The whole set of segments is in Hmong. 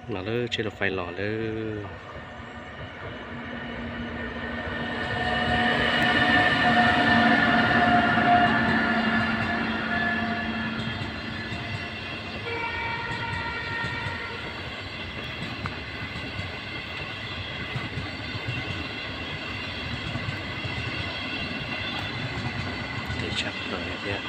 Los lawm, tsheb lus fais los lawm. Tshaj plaws thiab.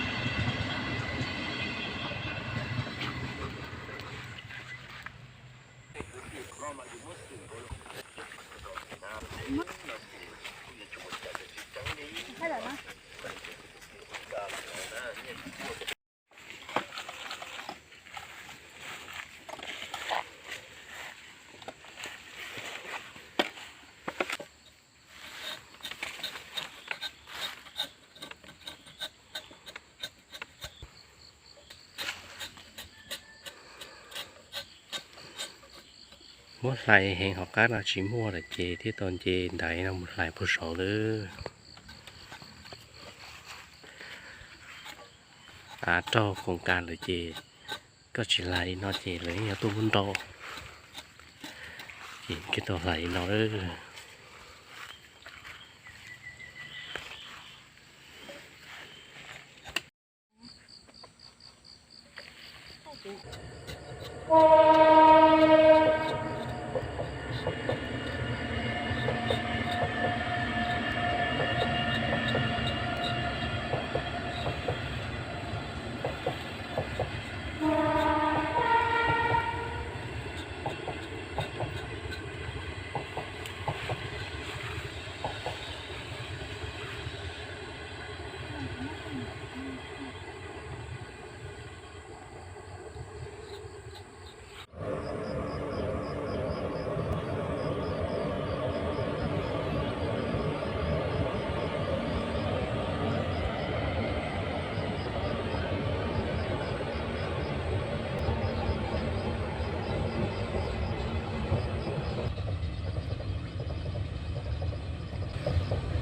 Muab hlais heev hauv qab no tsis muaj lawm ces thiaj tau nce ntaiv no mus hlais puag saud lawm. Av raug koom kas lawm ces koj tsis hlais li no ces lawv yeej yuav tuaj muab nrau. Ces koj tau hlais li no lawm.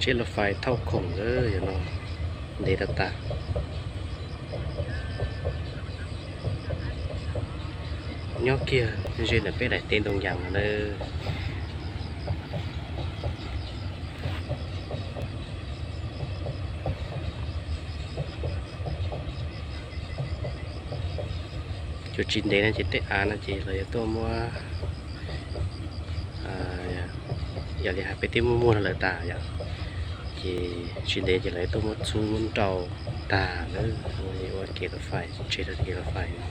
Tsheb lus fais thauj khoom lawm, yog no ntev tas tas. Nyob kiag ze ntawm peb daim teb ntoo yas no nawb. Cov tsis ntev no ces tej av no ces lawv yuav tuaj muab, yog li hais peb twb muaj muag rau lawv tas yom, ces tsis ntev ces lawv yuav tuaj muab txhub muab nrau tag lawm, ua kev lus fais, tsheb rau kev lus fais no.